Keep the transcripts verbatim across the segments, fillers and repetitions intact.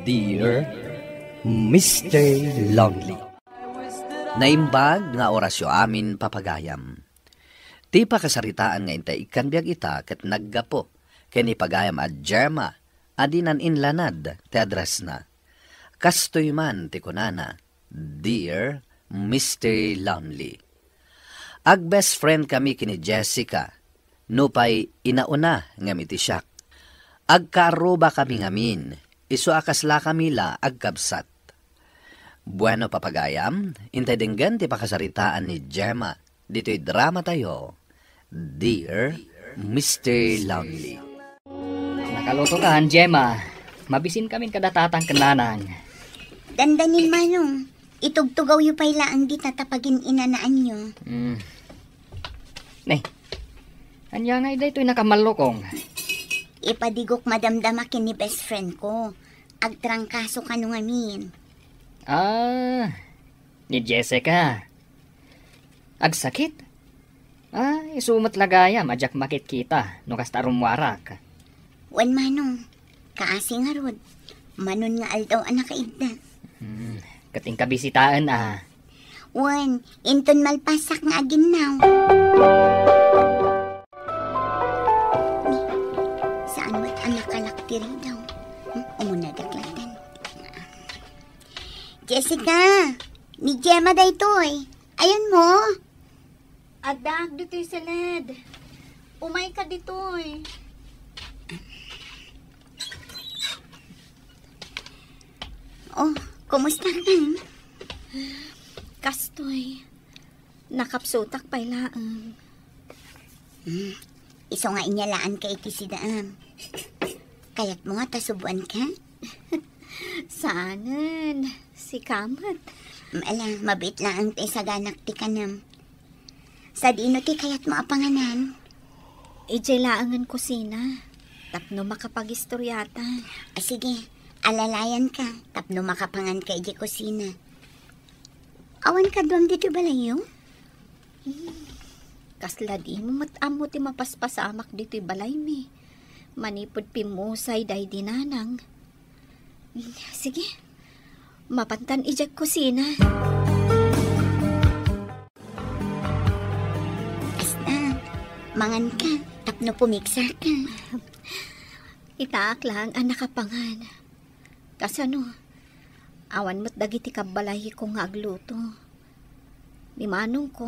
Dear Mister Lonely. Naimbag nga orasyo amin, papagayam. Ti pakasaritaan nga intay ikkanbiag ita ket naggapu ken ni pagayam a Gemma a dinan inlanad ti addressna. Kastoy man ti kunana, "Dear Mister Lonely." Ag-best friend kami ken ni Jessica, nupay inauna ngem iti siak. Agkaarruba kami ngamin, isu a kasla kami la agkabsat. Bueno, papagayam, intay denggen ti pakasaritaan ni Gemma ditoy drama tayo, Dear Mister Lonely. Nakaluto kan, Gemma. Mabisin kamin kada tatang ken nanang. Dandanin, Manong. Itugtugawyo pay laeng dita ta pagin-inanaanyo. Hmm. Ne, ania nga daytoy nakamallukong? Ipadigok madamdama ken ni best friend ko. Agtrangkaso kano ngamin. Ah, ni Jessica. Agsakit? Ah, isu met la gayam a diak makitkita no kasta rummuarak. Wen, Manong, kaasi ngarud, manon nga aldaw a nakaidda. Hmm, ket inkabisitaen a. Wen, inton malpasak nga aginnaw. Ni, saan met a nakalak ti ridaw? Hmm, umunadak laeng. Jessica, ni Gemma daytoy. Ayanmo? Addaak ditoy siled. Umayka ditoy. Oh, kumusta ka? Kastoy, nakapsutak pay laeng. Hmm, isu nga inyalaanka iti sidaam. Kayatmo nga ta subuanka? Saanen, sika met. Ala, mabiit laeng ti isaganak ti kanem. Sadino ti kayatmo a panganan? Idiay laengen kusina, tapno makapagistoriata. Ah, sige, alalayanka, tapno makapanganka idiay kusina. Awan kaduam ditoy balayyo? Hmm, kasla dimo met ammo ti mapaspasamak ditoy balaymi. Manipud pimmusay daydi nanang. Hmm, sige. Mapantan idiay kusina. Basta, manganka, tapno pumigsaka. Itaak laeng a nakapangan. Kasano? Awan met dagiti kabbalayko nga agluto. Ni manongko,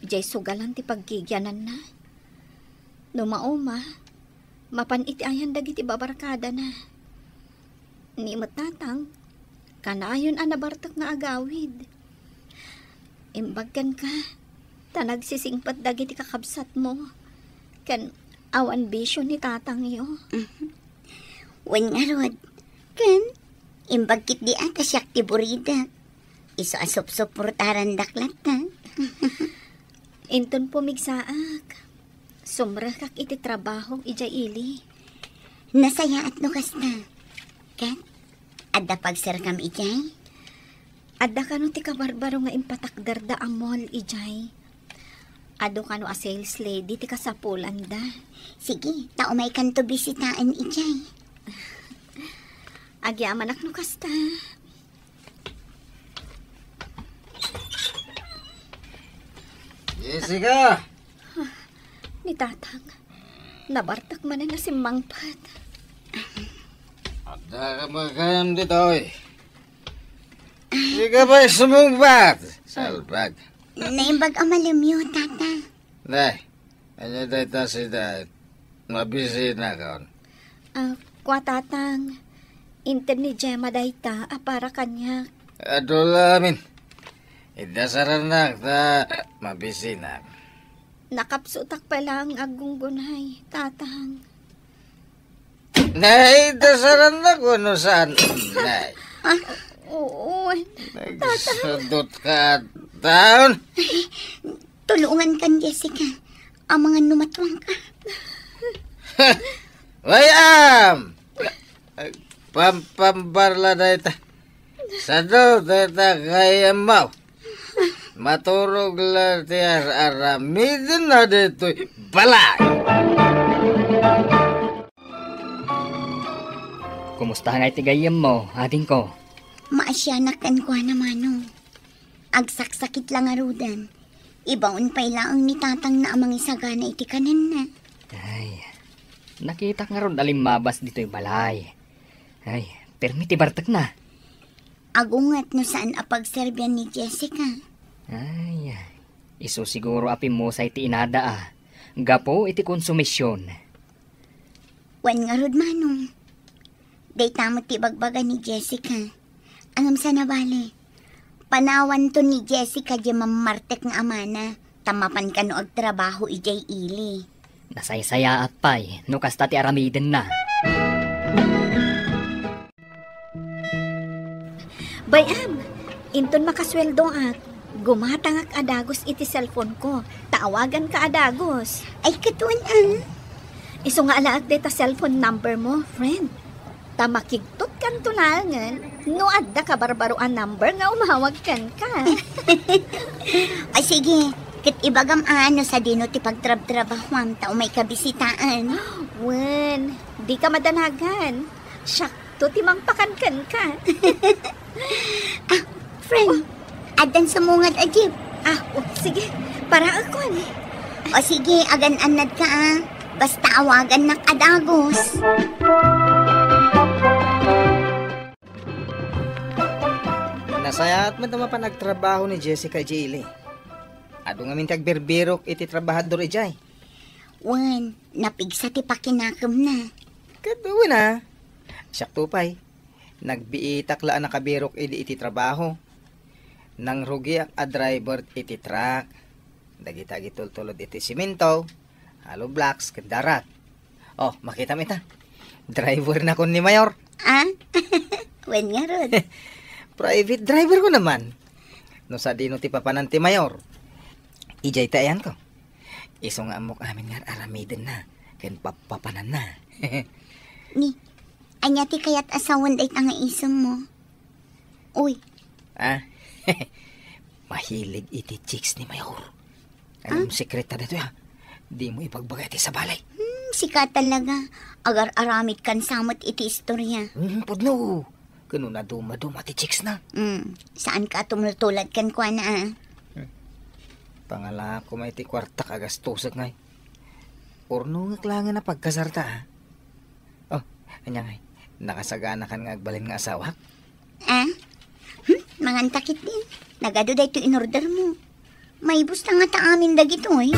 idiay sugalan ti paggigiananna. No mauma, mapan iti ayan dagiti babarkadana. Ni met tatang, kanayon a nabartek nga agawid. Imbag kenka, ta nagsisingpet dagiti kakabsatmo, ken awan bisio ni tatangyo. Mhm. Wen ngarud, ken imbag ketdi a ta siak ti buridek. Isu a supsuportarandak latta. Inton pumigsaak, sumrekak iti trabaho idiay ili. Nasayaat no kasta. Ket, adda pagserkam idiay? Adda kano ti kabarbaro nga impatakderda a mall idiay. Adu kano a sales lady ti kasapulanda. Sige, ta umaykanto bisitaen idiay. Agyamanak no kasta. Jessica! Ni tatang, nabartek manen a simmangpet. Adda ka magayam ditoy. Di ka ba sumungbat? Salbag. Naimbag a malemyo, tata. Nay, ania dayta sida? Mabisinakon. Ah, kua tatang, inted ni Gemma dayta a para kaniak. Adu la amin. Idasaranak ta mabisinak. Nakapsutak pay laeng aggunggunay, tatang. Nay, idasaranak wenno saan, nay? Ah, oo, tatang. Nagsudot ka, taon? Tulungan kan Jessica. Amangan no matuangka. Way-am! Pampambarla dayta. Sado dayta kayammaw. Maturog la ti ar-aramiden na ditoy balay. Kumusta ngay ti gayyemmo, adingko? Maasianak kenkuana, Manong. Agsaksakit la ngaruden. Ibaon pay laeng ni tatangna a mangisagana iti kanenna. Ay, nakitak ngarud a limmabas ditoy balay. Ay, permi ti bartekna. Agunget no saan a pagserbian ni Jessica. Ay, isu siguro a pimmusay ti inada a gapu iti konsumision. Wen ngarud, Manong. Dayta met ti ibagbaga ni Jessica. Ngem saan a bale, panawanto ni Jessica diay mammartek nga amana, ta mapan kano agtrabaho idiay ili. Nasaysayaat pay no kasta ti aramidenna. Bay-am, inton makasueldoak, gumatangak a dagus iti cellphone ko, ta awaganka a dagus. Ay, ket wen, ah. Isu nga alaek dayta cellphone number mo, friend. Ta makigtutkanto laengen no adda kabarbaro a number nga umawag kenka. O sige, ket ibagam a no sadino ti pagtrabtrabahuam ta umayka bisitaen. Wen, dika madanagan. Siakto ti mangpakan kenka. Ah, friend, addan sumungad a jeep. Ah, o, sige. Paraekon. O sige, agan-annadka, ah. Basta awagannak a dagus. Nasayaat met a mapan agtrabaho ni Jessica idiay ili. Adu ngamin ti agbirbirok iti trabahador idiay. Wen, napigsa ti pakinakemna. Ket wen a, siakto pay. Nagbiitak la a nakabirok idi iti trabaho. Nangrugiak a driver iti truck. Dagita agitultulod iti simento, hollow blocks, ken darat. O, makitam ita. Drivernakon ni Mayor. Ah? Wen ngarud. Private driver ko naman. No sadino ti papanan ti Mayor, idiay ti ayanko. Isu nga ammok amin nga aramidenna ken pappapananna. Ni, ania ti kayat a sawen dayta nga isemmo? Uy. Ah, mahilig iti chicks ni Mayor. Ngem, ah? Sekreto daytoy, ha? Dimo ibagbaga iti sabali. Hmm, sika talaga. Agar-aramidkan sa met iti istorya. Hmm, pudno. Ket no naduma-duma ti chicks na. Hmm, saanka a tumultulad kenkuana, ah. Hmm. Pangalaak koma iti kuartak a gastosek ngay. Urnongek laengen a pagkasarta, ah. O, ania ngay? Nakasaganakan nga agbalin nga asawak? Ah? Hmm? Manganta ketdin. Nagadu daytoy inordermo. Maibus ta ngata amin dagitoy.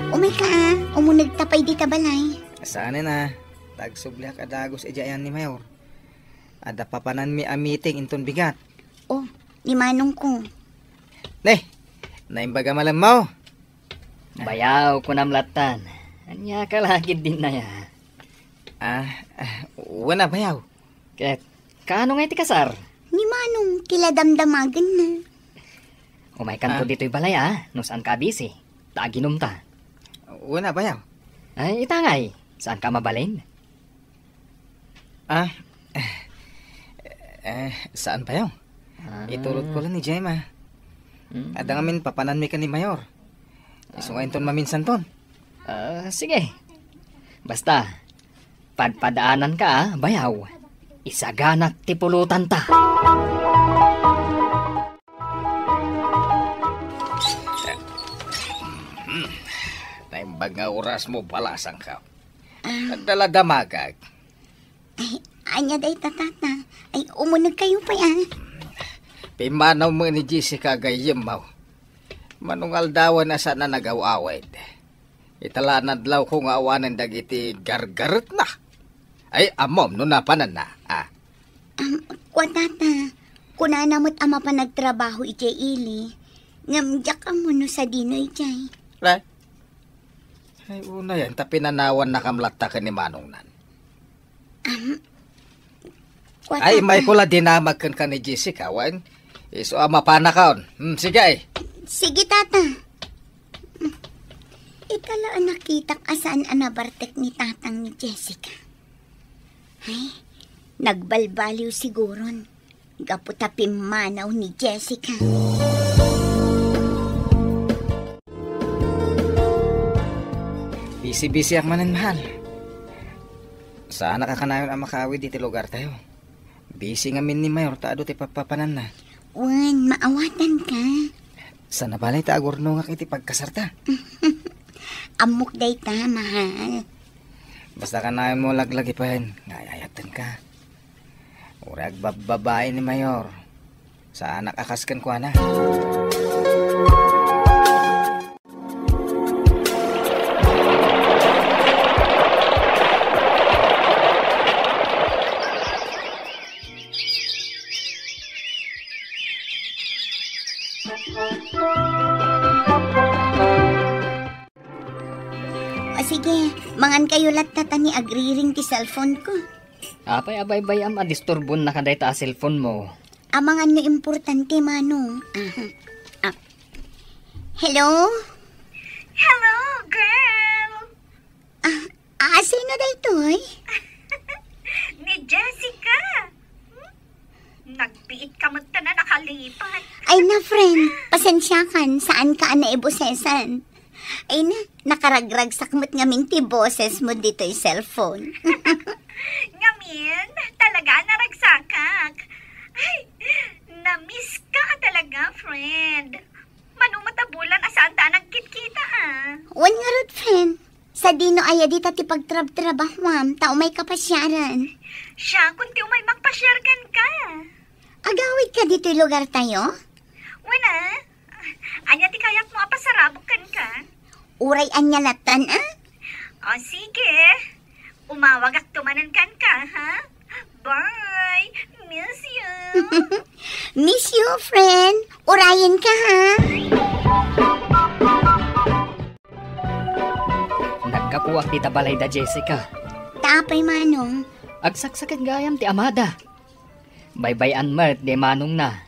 Umayka, ah. Umunegta pay dita balay. Saanen a. Ta agsubliak a dagus idiay ayan ni Mayor. Adda papananmi a meeting inton bigat. O, ni manongko. Ne, naimbag a malemmaw. Bayaw, kunam lattan. Ania ka la ketdin aya? Ah, ah, wen a, bayaw. Ket, kaano ngay ti kasar? Ni manong ti la damdamagenna. Umaykanto, ah, ditoy balay, a, no saanka a busy. Ta aginumta. Wen a, bayaw. Ay, ita ngay, saanka a mabalin? Ah, eh, eh, saan, bayaw? Ah. Itulodko la ni Gemma. Mm. Adda ngamin papananmi ken ni Mayor. Isu nga inton maminsanton. Ah, sige. Basta, padpadaananka, a, bayaw. Isaganak ti pulotanta. Hmm. Naimbag nga orasmo, balasangko. Ah. Adda la damagak. Ay, ania dayta, tata? Ay, umunegkayo pay, a. Pimmanaw met ni Jessica a gayyemmo. Manungaldawan a saan a nagaw-awid. Ita la nadlawko nga awanen dagiti gargaretna. Ay, ammom no napananna, a. Am, kua, tata, kunana met a mapan agtrabaho idiay ili, ngem diak ammo no sadino idiay. Ay, ay, unayen ta pinanawannakam latta ken ni manongnan. Am, kua, ay, tata. Imayko la dinamag kenka ni Jessica, wen? Isu a mapanakon. Hmm, sige. Sige, tata. Ita la a nakitak a saan a nabartek ni tatang ni Jessica. Ay, nagbalbaliw siguron. Gapu ta pimmanaw ni Jessica. Busy-busy ak manen, mahal. Saanak a kanayon a makaawid iti lugartayo. Busy ngamin ni Mayor ta adu ti papapananna. Wen, maawatanka. Sana balay ta agurnongak iti pagkasarta. Ammok dayta, mahal. Basta kanayonmo laglagipen nga ay-ayattenka. Uray agbabbabain ni Mayor. Saanak a kas kenkuana. O sige, mangan kayo latta ta ni agriring ti cellphone ko. Apay a baybay-am a disturbonnaka dayta a cellphone mo? Amangan no importante, Manong. Aha. Ah. Hello? Hello, girl! Ah, ah, sino daytoy? Ni Jessica. Hmm? Nagbiit ka met ta na nakalipat. Ay na, friend. Pasensyakan, saan ka a naibosesan? Ay na, nakaragragsak met ngamin ti boses mo ditoy cellphone. Ngamin, talaga a naragsakak. Ay, na-miss ka talaga, friend. Mano met a bulan a saan ta a nagkitkita, ah. Wen ngarud, friend. Sadino aya dita ti pagtrabtrabahuam, ta umay ka pasiaran? Siakon ti umay makpasiar kenka. Agawid ka ditoy lugartayo? Wen a. Ania ti kayatmo a pasarabok kenka? Uray ania lattan, a? O, sige. Umawagakto manen kenka, ha? Bye! Miss you! Miss you, friend! Urayenka, ha? Naggapuak dita balay da Jessica. Ta apay, Manong? Agsaksaken gayam ti amada. Baybay-an met ni manongna.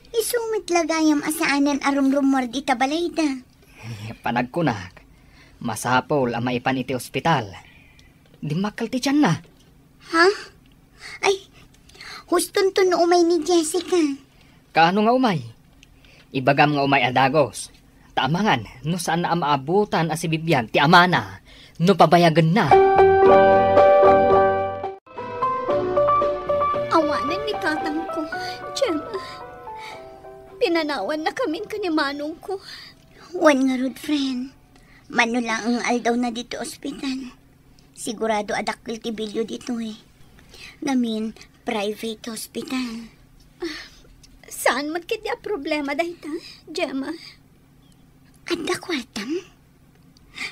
Isu met la gayam a saanen a rumrummuar dita balayda. Panagkunak, masapul a maipan iti ospital. Dimmakkel ti tianna. Ha? Ay, hustonto no umay ni Jessica. Kaano nga umay? Ibagam nga umay a dagus. Ta amangan no saan a maabutan a sibibiag ti amana no pabayagenna. Awanen ni tatangko, Gemma. Pinanawannakamin ken ni manongko. Wen ngarud, friend. Mano laeng nga aldawna ditoy ospital. Sigurado a dakkel ti bilio ditoy. Ngamin, private hospital. Ah, saan met ketdi a problema dayta, Gemma? Adda kuartam?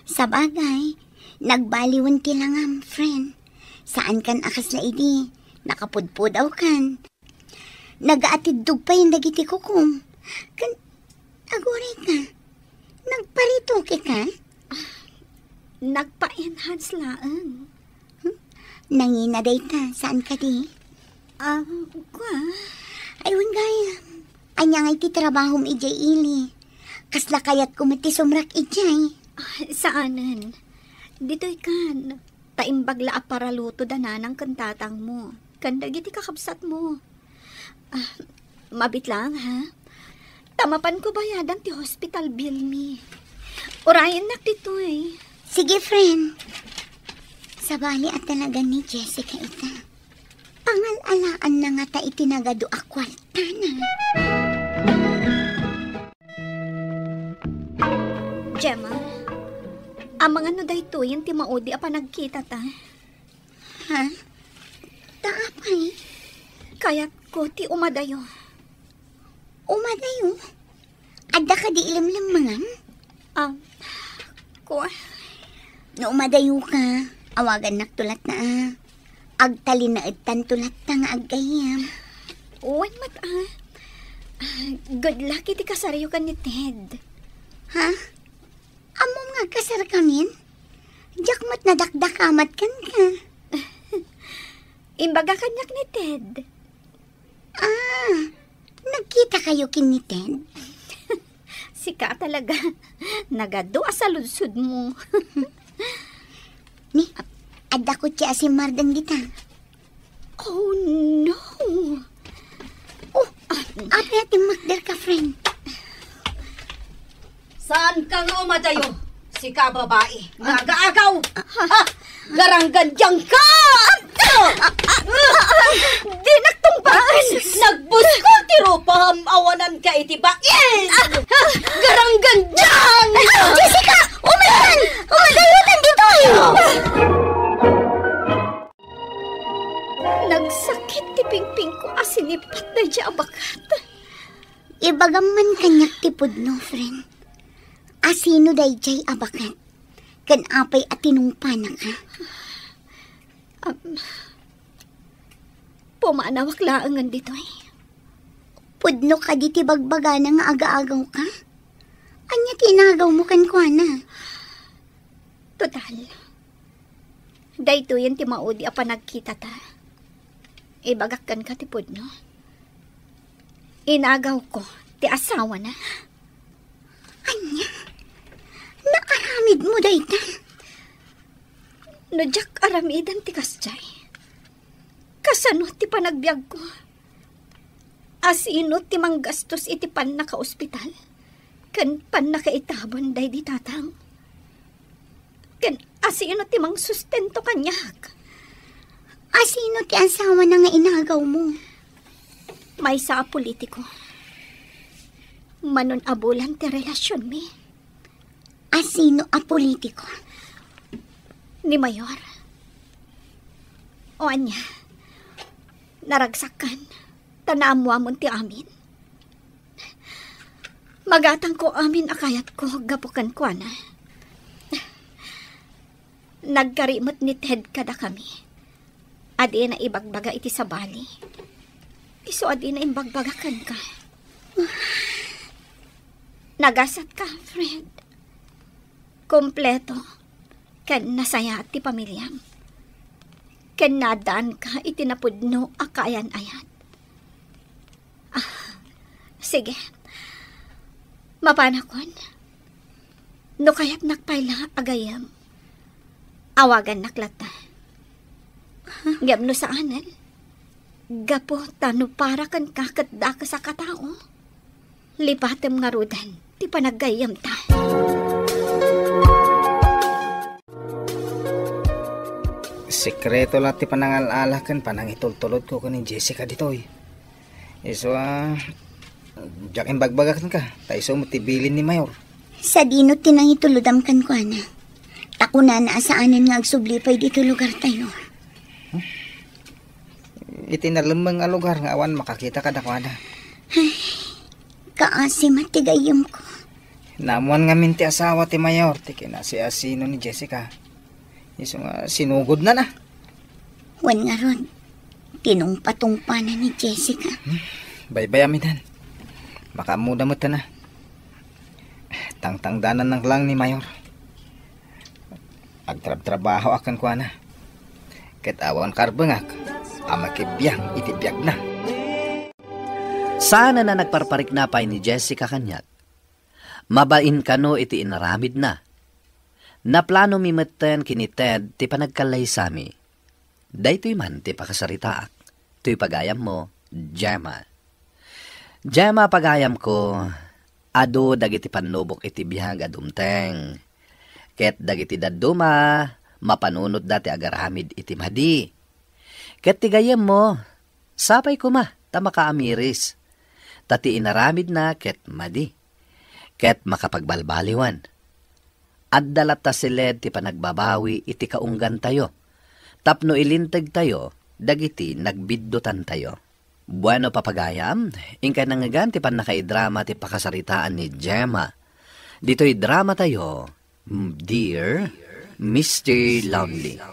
Sabagay, nagbaliwen ti langam, friend. Saankan a kasla idi, nakapudpudawkan. Nagaatiddog payen dagiti kukom. Ken, aguray ka, nagparetoke ka? Ah, nagpa-enhance laeng. Hmm? Nangina dayta, saan kadi? Ah, kua? Ay, wen gayam. Ania ngay ti trabahom idiay ili? Kasla kayatko met ti sumrak idiay. Ah, saanen. Ditoy kan. Ta imbag la a paraluto da nanang ken tatangmo, ken dagiti kakabsatmo. Ah, mabit laeng, ha? Ta mapanko bayadan ti hospital bill mi. Urayennak ditoy. Sige, friend. Sabali a talaga ni Jessica ita. Pangal-alaanna ngata iti nagadu a kuartana. Gemma, amangan no daytoyen ti maudi a panagkitata? Ha? Ta apay? Kayatko ti umadayo. Umadayo? Adda kadi ilemlemmengam? Ah, kua? No umadayoka, awagannakto latta a. Agtalinaedtanto latta nga aggayyem. Wen met a. Ah, good luck iti kasaryo ken ni Ted. Ha? Ammom nga agkasarkamin? Diak met nadakdakamat kenka. Imbaga kaniak ni Ted. Ah, nagkitakayo ken ni Ted? Sika talaga. Nagadu a saludsodmo. Ni, adda kotse a simmardeng dita. Oh, no. Oh, apay a timmakderka, friend? Saanka nga umadayo? Sika, babai, nga agaagaw! Ah, garanggandiang ka! Dinak tungpaan! Nagbuskol ti rupam, awanan ka iti bain! Garanggandiang! Jessica! Umaykan! Umaykan ditoy! Nagsakit ti pingpingko a sinipat daydiay a baket. Ibagam man kaniak ti pudno, friend. Asino daydiay a baket? Ken apay a tinungpanaka? Am, pumanawak laengen ditoy. Pudno kadi ti bagbagana nga agaagawka? Ania ti inagawmo kenkuana? Total, daytoyen ti maudi a panagkitata. Ibagak kenka ti pudno. Inagawko ti asawana. Ania? Naaramidmo dayta? No diak aramiden ti kasdiay, kasano ti panagbiagko? Asino ti manggastos iti pannakaospital ken pannakaitabon daydi tatang? Ken asino ti mangsustento kaniak? Asino ti asawana nga inagawmo? Maysa a politiko. Manon a bulan ti relasionmi. Asino a politiko? Ni Mayor. O ania, naragsakkan, ta naammoamon ti amin. Magatangko amin a kayatko gapu kenkuana. Nagkari met ni Ted kadakami a dina ibagbaga iti sabali. Isu a dina imbagbaga kenka. Nagasatka, friend. Kompleto ken nasayaat ti pamiliam. Ken naaddaanka iti napudno a kaayan-ayat. Ah, sige. Mapanakon. No kayatnak pay la a gayyem, awagannak latta. Ngem no saanen, gapu ta no para kenka ket dakes a katao, lipatem ngaruden ti panaggayyemta. Sekreto la ti panangal-ala ken panangitultulodko ken ni Jessica ditoy. Isu a, diak imbagbaga kenka, ta isu met ti bilin ni Mayor. Sadino ti nangitulodam kenkuana? Ta kunana a saanen nga agsubli pay ditoy lugartayo. Huh? Iti nalemmeng a lugar nga awan makakita kadakuada. Ay, kaasi met ti gayyemko. Naammoan ngamin ti asawa ti Mayor ti kinasiasino ni Jessica. Isu nga sinugod na na. Wen ngarud, tinungpatungpana ni Jessica. Hmm, baybayam itan. Makaammoda met na. Tangtangdanan lang ni Mayor. Agtrabtrabaho a kenkuana. Ket awan karbengak a makibiang iti biagna. Saan a nagparparikna pay ni Jessica kaniak. Mabain kano iti inaramidna. Naplanomi metten ken ni Ted ti panagkallaysami. Daytoy man ti pakasaritaak. Toy pagayammo, Gemma. Gemma, pagayamko, adu dagiti pannubok iti biag a dumteng. Ket dagiti dadduma, mapanunotda ti agaramid iti madi. Ket ti gayyemmo, sapay koma ta makaamiris. Ta ti inaramidna ket madi. Ket makapagbalbaliwan. Adda latta siled ti panagbabawi iti kaunggantayo, tapno ilintegtayo dagiti nagbiddutantayo. Bueno, papagayam, inkay nangngegan ti pannakaidrama ti pakasaritaan ni Gemma. Ditoy dramatayo, Dear Mister Lonely.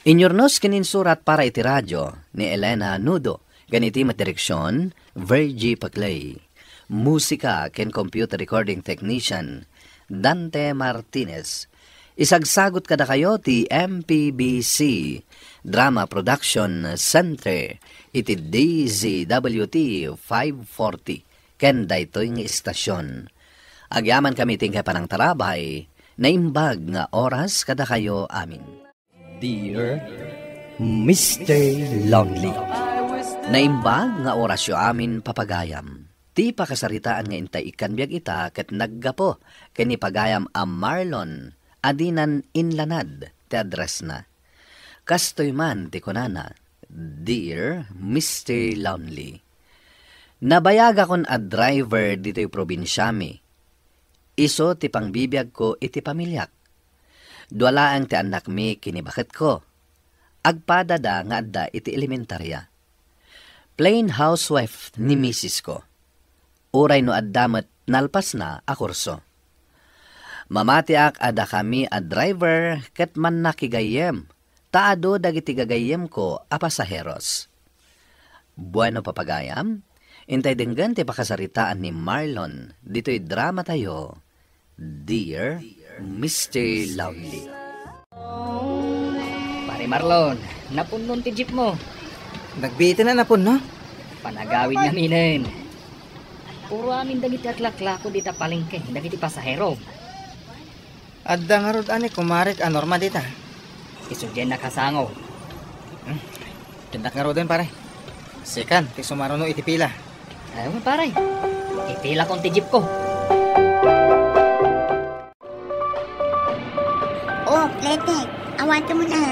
Inyurnos ken insurat para iti radio ni Elena Nudo, ken iti met direksion, Virgie Paclay. Musika ken computer recording technician, Dante Martinez. Isagsagut kadakayo ti M P B C Drama Production Center iti D Z W T five forty ken daytoy nga istasyon. Agyamankami iti inkay panangtarabay, naimbag nga oras kadakayo amin. Dear Mister Lonely. Naimbag nga orasyo amin, papagayam. Ti pakasaritaan nga intay ikkan biag ita ket naggapu ken ni pagayam a Marlon a dinan inlanad ti addressna. Kastoy man ti kunana, "Dear Mister Lonely, nabayagakon a driver ditoy probinsiami. Isu ti pangbibiagko iti pamiliak. Dua laeng ti annakmi ken ni baketko. Agpadada nga adda iti elementaria. Plain housewife ni misisko. Uray no adda met nalpasna a kurso. Mamatiak a dakami a driver ket mannakigayyem, ta adu dagiti gagayyemko a pasaheros." Bueno, papagayam, intay denggen ti pakasaritaan ni Marlon ditoy dramatayo, Dear Mister Lonely. Pare Marlon, napunnon ti jeep mo. Nagbiit a napunno? Panagawid ngaminen. Puro amin dagiti aglaklako dita palengke, dagiti pasahero. Adda ngarud a ni kumarek a Norma dita? Isu diay nakasango. Hmm. Dinak ngaruden, pare. Sikan ti sumaruno iti pila. Ay, pare. Ipilakon ti jeep ko. Oh, Letek, awatem na.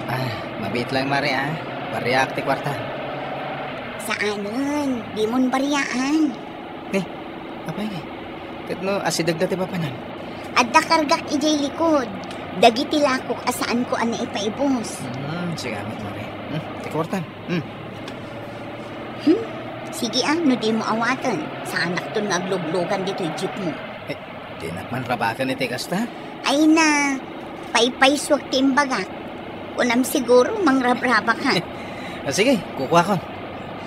Ah, mabiit lang, Mare, ah. Bariak ti kuarta. Saanen, dimon bariaan. Ni, apay ni? Ket no asidegda ti papanam? Adda kargak idiay likod. Dagiti lakok a saanko a naipaibus. Hmm, sigamet, Mare. Hmm, ti kuartam. Hmm. Hmm? Sige, ah, no dimo awaten, saanakton nga agluglugan ditoy jeep mo. Eh, dinak man rabaken iti kasta? Ay na, paypaysuak ti imbagak. Kunam siguro, mangrabraba ka. Ah, sige, kukuakon.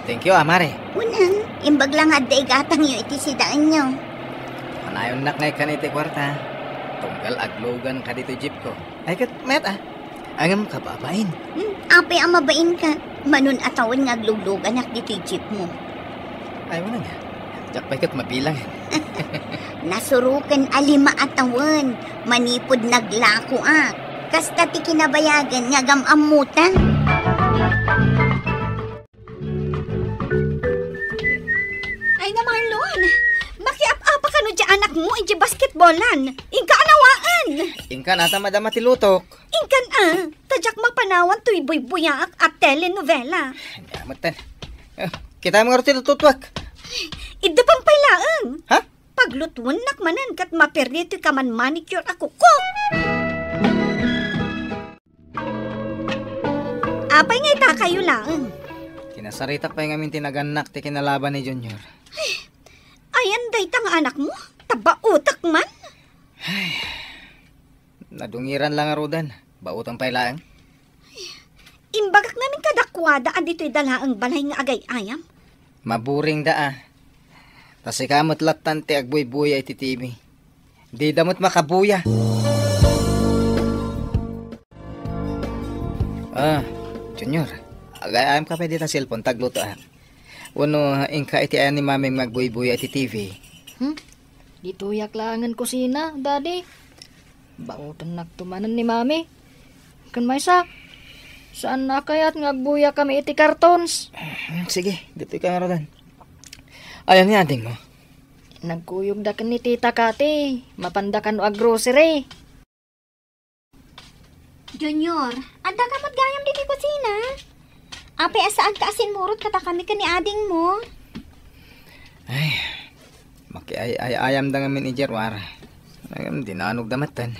Thank you, ah, Mare. Kunam, imbag la nga adda igatangyo iti sidaenyo. Kanayonnak nga ikkan iti kuarta. Tunggal aglugan ka ditoy jeep ko. Ay, ket mayat, ah. Ngem kababain. Hmm, apay a mabain ka? Mano a tawen nga aglugluganak ditoy jeep mo. Ay, wala nga. Diak pay ket mabilang. Nasuroken a lima a tawen manipud naglakoak. Kasta ti kinabayagan nga agam-ammotan. Ay na, Marlon! Makiap-apa kano diay anakmo idiay basketballan. Inka a nawaen! Inka nata madama ti lutok. Inkan a, ta diak mapanawan toy buybuyaak a telenovela. Ania metten. Eh, kitaem ngarud ti lututuak. Idda pay laeng. Ha? Paglutuennak manen ket maperdi toy kaman manicure a kuko. Apay nga itakayo laeng? Kinasaritak pay ngamin ti nagannak ti kinalaban ni Junior. Ayan dayta nga anakmo? Tabaotak man? Nadungiran la ngaruden. Baotan pay laeng. Imbagak ngamin kadakuada a ditoy da laeng balay nga agay-ayam. Maburing da, ah. Ta sika met lattan ti agbuybuya iti T V. Dida met makabuya. Ah, Junior, agay-ayam ka pay dita cellphone, tagluto, ah. Wenno, inka iti ayan ni Mamim nga agbuybuya iti T V. Hmm? Ditoyak laengen kusina, Daddy. Baotennakto manen ni Mami. Ken maysa, saanna kayat nga agbuyakami iti cartons? Hmm, sige, ditoy ka ngaruden. Ayan ni adingmo? Nagkuyogda ken ni Tita Kati. Mapanda kano a grocery. Junior, adda ka met gayam ditoy kusina? Apay a saanka a simmurot kadakami ken ni adingmo? Ay, makiay-ay-ayamda ngamin idiay ruar. Ngem dinanogda metten.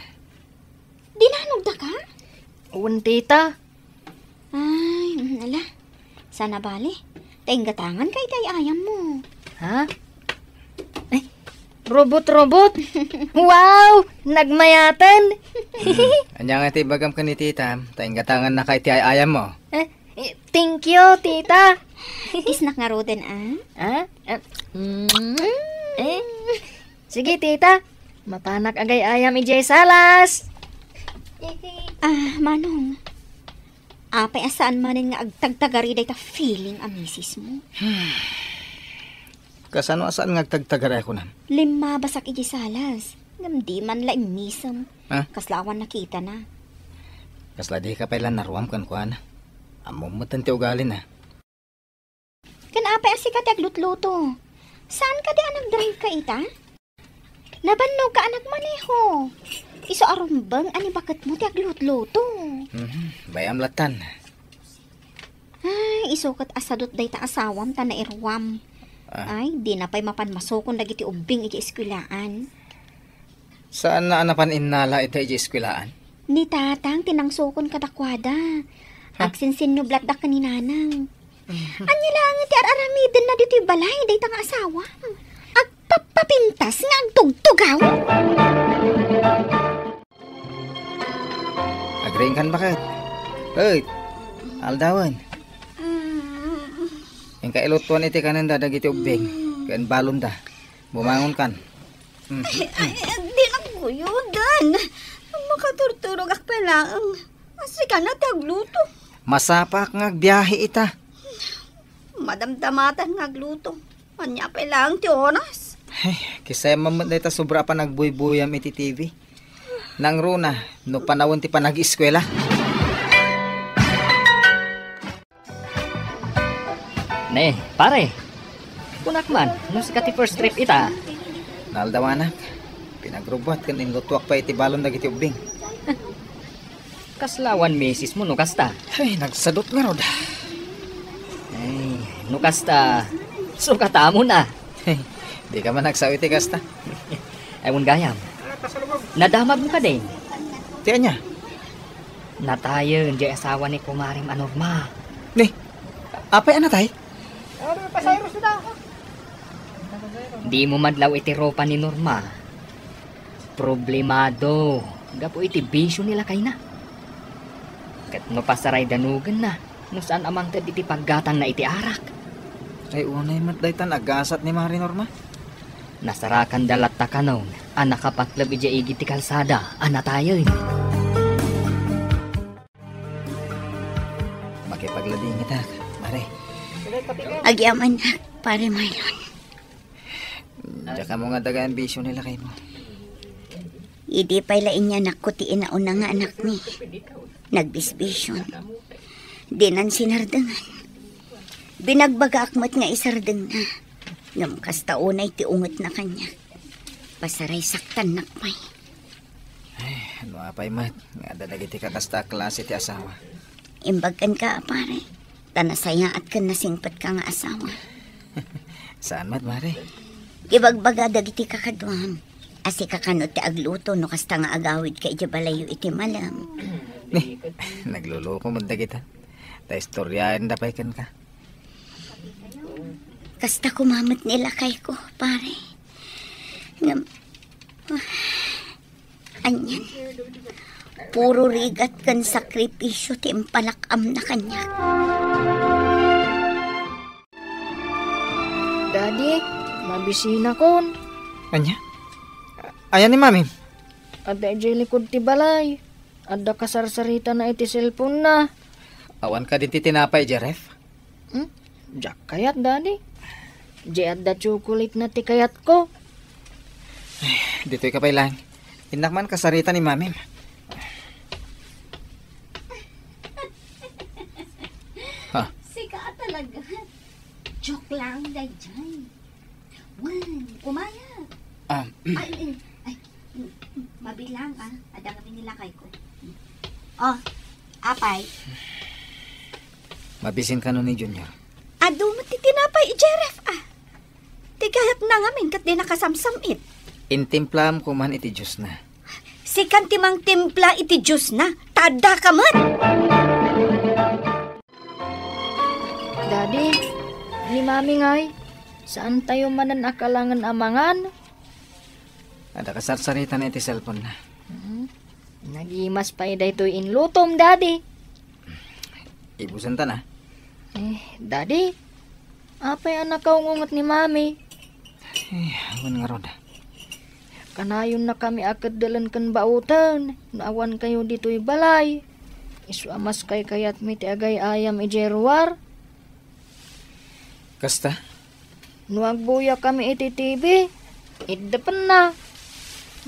Dinanogda ka? Wen, tita. Ay, mm, ala. Sana bale. Ta inggatangan ka iti ay-ayammo. Ha? Ay, robot-robot? Wow! Nagmayaten! Hmm. Ania nga ti ibagam ken ni tita, ta inggatangan na ka iti ay-ayammo? Eh, eh, thank you, tita. Kissnak ngaruden, ah? Ha? Eh, mm, eh. Sige, tita. Mapanak agay-ayam idiay salas. Ah, Manong. Apay a saan manen nga agtagtagari dayta feeling a misismo? Kasano a saan nga agtagtagari a kunam? Limmabasak idiay salas. Ngem di man la immisem. Ha? Kasla awan nakitana. Kasla dika pay la naruam kenkuana. Ammom metten ti ugalina. Ken apay a sika ti aglutluto? Saan kadi a nagdrive ka ita? Nabannog ka a nagmaneho. Isu a rumbeng a ni baketmo ti aglutluto. Mhm, bay-am lattan. Ay, isu ket a sadut dayta asawam ta nairuam. Ah. Ay, dina pay mapan masukon dagiti ubbing iti eskuelaan. Saan a napan innala ita iti eskuelaan? Ni tatang ti nangsukon kadakuada. Ha? Agsinsinnublatda ken ni nanang. Ania laeng ti ar-aramidenna ditoy balay dayta nga asawa? Agpappapintas nga agtugtugaw? Agriingkan baket. Hoy, aldawen. Inka ilutuan iti kanenda dagiti ubbing ken balonda. Bumangonkan. Mm. Ay, ay, ay, di nagkuyodan. Makaturturogak pay laeng. Sika na ti agluto. Masapak nga agbiahe ita. Madamdamatan nga agluto. Ania pay laeng ti oras? Ay, kisayam met dayta sobra a panagbuybuyam iti T V. Nangruna, no panawen ti panag-eskuela. Ne, pare. Kunak man, no sika ti first trip ita. Naaldawanak. Pinagrubbuat ken inlutuak pay iti balon dagiti ubbing. Kasla awan misis mo no kasta? Ay, nagsadut ngarud. Ay, no kasta, sukatamo na. Di ka man nagsao iti kasta. Ay, wen gayam. Nadamag mo kadin? Ti ania? Natayen di asawa ni kumarem a Norma. Ni, apay a natay? Di mo madlaw iti rupa ni Norma. Problemado gapu iti bisio ni lakayna. Ket no pasaray danugenna, no saan a mangted iti paggatangna iti arak. Ay, unay met daytan agasat ni Mari Norma. Nasarakanda latta kanon a nakapatleb idiay igid ti kalsada a natayen. Makipagladingitak, Mare. Agyamanak, Pare Marlon. Diak ammo nga daga ti bisio ni lakaymo. Idi pay la inyanakko ti inauna nga anakmi, nagbisbision. Dinan sinardengan. Binagbagaak met nga isardengna. Ngem kasta unay ti ungetna kaniak. Pasaray saktannak pay. Ay, no apay met nga adda dagiti kakasta a klase ti asawa. Imbag kenka a pare, ta nasayaat ken nasingpetka nga asawa. Saan met, Mare? Ibagbaga dagiti kakaduam a sika kano ti agluto no kasta nga agawidka idiay balayyo iti malem. Ni, nagluluko met dagita. Ta istoriaenda pay kenka. Kasta koma met ni lakayko, pare. Ngem, anian, puro rigat ken sakripisio ti impalak-amna kaniak. Daddy, mabisinakon. Ania? Ayan ni Mami? Adda idiay likod ti balay. Adda kasarsaritana iti cellphone-na. Awan kadi ti tinapay, Jeref? Hmm? Diak kayat, Daddy. Di adda chocolate-na ti kayatko. Ay, ditoy ka pay lang. Innak man kasarita ni Mamim. Ha? Sika talaga. Joke lang, daydiay. Wen, kumaya. Ah, ay, ay, ay, mabilang, ah. Adda ngamin ni lakayko. Oh, apay. Mabisin kano ni Junior? Adu met ti tinapay, Jeref, ah. Ti kayatna ngamin ket di nakasamsam-it. Intimplaam koman iti juice-na. Sikan ti mangtimpla iti juice-na, ta addaka met. Daddy, ni Mami ngay, saan tayo manen a kalangen a mangan? Adda kasarsaritana iti cellphone-na. Hmm. Nagimas pay daytoy inlutom, Daddy. Ibusenta na. Eh, Daddy, apay a nakaungunget ni Mami? Eh, awan ngarud. Kanayonnakami a keddelen ken baoten no awan kayo ditoy balay. Isu a maskaykayatmi ti agay-ayam idiay ruar. Kasta? No agbuyakami iti T V, iddepenna.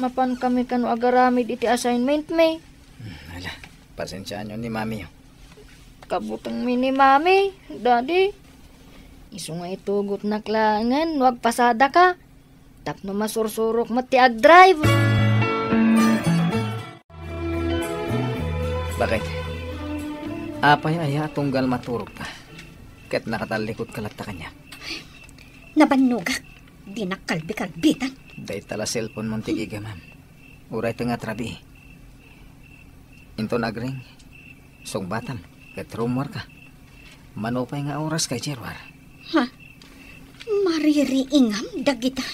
Mapankami kano agaramid iti assignment-mi. Hmm, ala, pasensiaanyo ni Mami, oh. Kabutengmi ni Mami, Daddy. Isu nga itugotnak laengen no agpasadaka. Tapno masursurok met ti agdrive. Bakit? Apay aya a tunggal maturogka? Ket nakatallikudka latta kaniak? Nabannogak. Dinak kalbi-kalbitan. Dayta la cellphone-mon ti gigamam. Uray ti nga atrabii. Inton agring, sungbatam, ket rummuarka. Mano pay nga oras kay Gerwar? Ha? Maririingam dagita?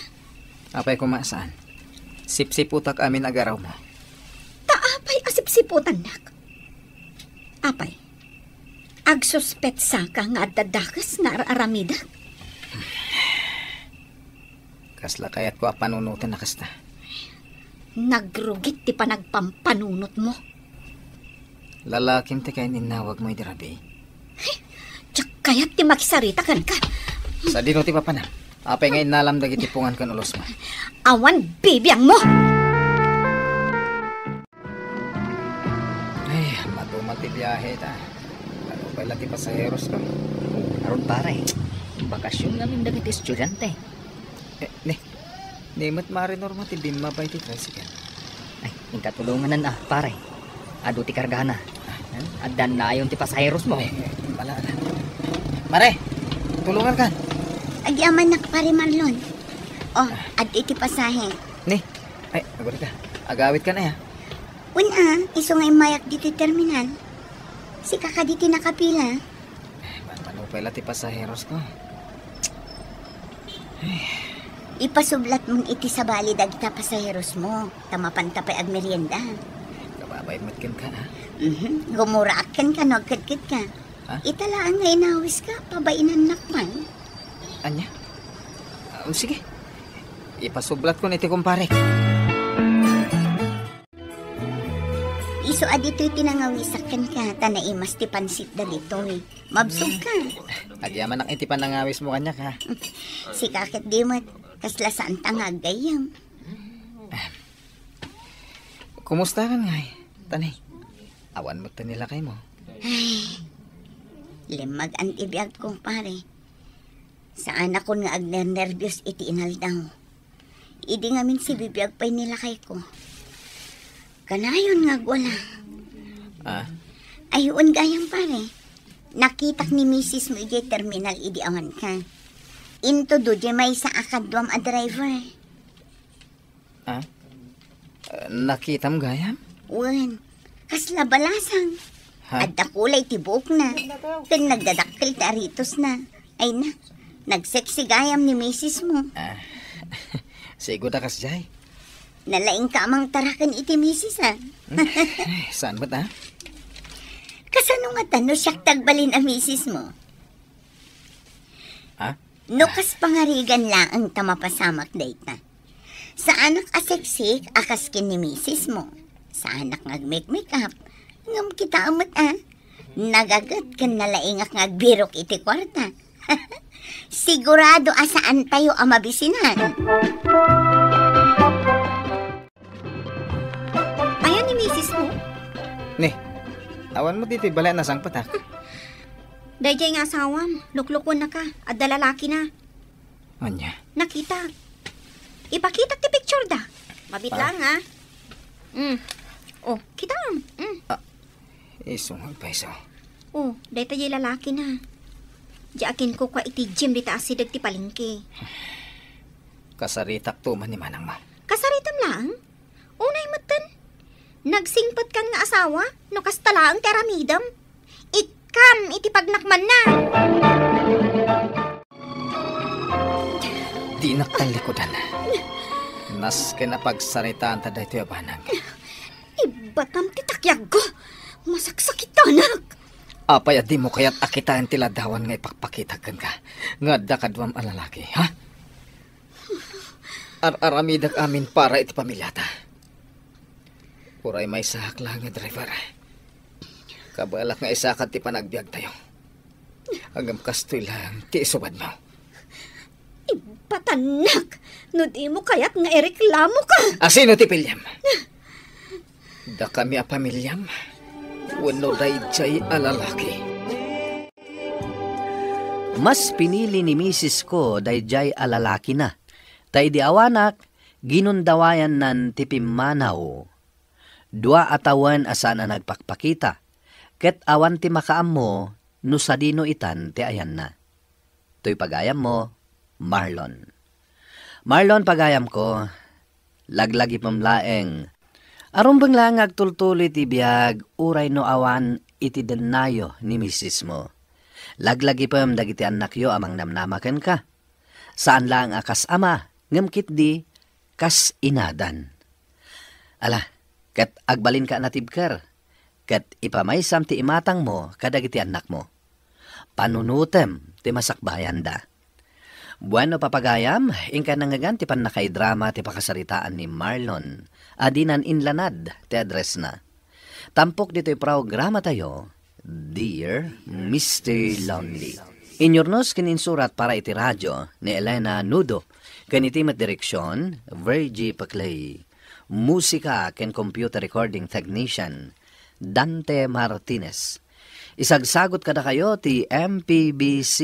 Apay koma saan? Sipsiputak amin agarawmo. Ta apay a sipsiputannak? Apay, agsuspetsaka nga adda dakes nga ar-aramidek? Kasla kayatko a panunoten a kasta. Nagrugit ti panagpampanunotmo. Lalakim ti kaininnawagmo idi rabii. Diak kayat ti makisarita kenka. Sadino ti papanam? Apay nga innalam dagiti pungan ken ulosmo? Awan bibiangmo! Ay, matumal ti biahe ta. Ano pay la ti pasaheros ko? Aron pare, bakasyon ngamin dagiti estudiante. Eh, ni, ni met Mare Norma ti bimmaba iti tricycle. Ay, inka tulonganan a, pare. Adu ti kargana. Ah, eh? Addan nayon ti pasaheros mo. Eh, eh, wala, wala. Mare, tulongan ka. Agyamanak, Pare Marlon. Oh, adda iti pasahe. Ni, ay, agurika. Agawit ka na ya. Wen a, isu nga immayak ditoy terminal. Sika kadi ti nakapila. Eh, mapano pay la ti pasaheros ko? Ipasublatmon iti sabali dagita pasaheros mo, ta mapanta pay agmerienda. Kababay met kenka, ha? Mhm. Gumuraak kenka no agkedkedka. Ha? Ita laeng nga inawiska, pabainannak man. Ania? Ah, sige. Ipasublatkon iti kumparek. Isu a ditoy ti nangawisak kenka, ta naimas ti pansit dagitoy. Mabsogka. Agyamanak iti panangawismo kaniak, ha? Sika ket di met, kasla saanta nga aggayyem. Kumusta kan ngay, Tani? Awan met ti nilakaymo. Ay, limmagan ti biag, kumpare. Saanakon nga agnernerbios iti inaldaw. Idi ngamin sibibiag pay ni lakayko. Kanayon nga agwala. Ah? Ay, wen gayam, pare. Nakitak ni misis mo idiay terminal idi awanka. Intudo diay maysa a kaduam a driver. Ah? Ah, nakitam gayam? Wen, kasla balasang. Ha? Adda kulay ti buokna. Ken nagdadakkel ti aritosna. Ay na, nagsexy gayam ni misis mo. Ah, sigo da kasjay. Nalaingka a mangtaraken iti misis, ah. Hmm? Ay, saan met, ah? Kasano ngata no siak ti agbalin a misis mo? Ha? No kas pangarigan laeng ta mapasamak dayta. Saanak a sexy a kas ken ni misis mo. Saanak nga agmake-makeup. Ngem kitaem met, ah. Nagaget ken nalaingak nga agbirok iti kuarta. Sigurado a saantayo a mabisinan. Ayan ni misis mo? Ni, awan mo ditoy balay a nasangpetak. Daydiay nga asawam, luklukuennaka, adda lalakina. Ania? Nakita. Ipakitak ti picture da. Mabit Ah. lang, ha? Mm. Oh, kitam. Mm. Ah, isu nga agpayso. Oh, dayta diay lalakina. Diay a kinkukua iti gym dita asideg ti palengke. Kasaritak to man ni manang mo. Kasaritam laeng? Unay metten, nagsingpetkan nga asawa, no kasta laeng ti aramidem. Ikkam iti pagnakmanna. Dinak tallikudan. Nasken a pagsaritaan ta daytoy a banag. Ibbatam ti takyagko. Masaksakitanak. Apay a dimo kayat a kitaen ti ladawan nga ipakpakitak kenka nga adda kaduam a lalaki, ha? Ar-aramidek amin para iti pamiliata. Uray maysaak laeng nga driver. Kabaelak nga isakad ti panagbiagtayo. Ngem kastoy laeng ti isubadmo. Ibatannak! No dimo kayat nga ireklamoka! Asino ti piliem? Dakami a pamiliam wenno daydiay a lalaki? Mas pinili ni misis ko daydiay a lalakina, ta idi awanak, ginundawayannan ti pimmanaw. Dua a tawen a saan a nagpakpakita, ket awan ti makaammo no sadino itan ti ayanna. Toy pagayammo, Marlon. Marlon, pagayamko, laglagipem laeng. Arumbeng laeng nga agtultuloy ti biag uray no awan iti dennayo ni misismo. Laglagipem dagiti annakyo a mangnamnama kenka. Saan laeng a kas ama, ngem ketdi kas inadan. Ala, ket agbalinka a natibker, ket ipamaysam ti imatangmo kadagiti annakmo. Panunotem ti masakbayanda. Bueno, papagayam, inka nangngegan ti pannakaidrama ti pakasaritaan ni Marlon a dinan inlanad ti addressna. Tampok ditoy programatayo, Dear Mister Lonely. Inyurnos ken insurat para iti radio ni Elena Nudo, ken iti met direksion, Virgie Paclay. Musika ken computer recording technician, Dante Martinez. Isagsagot kadakayo ti M P B C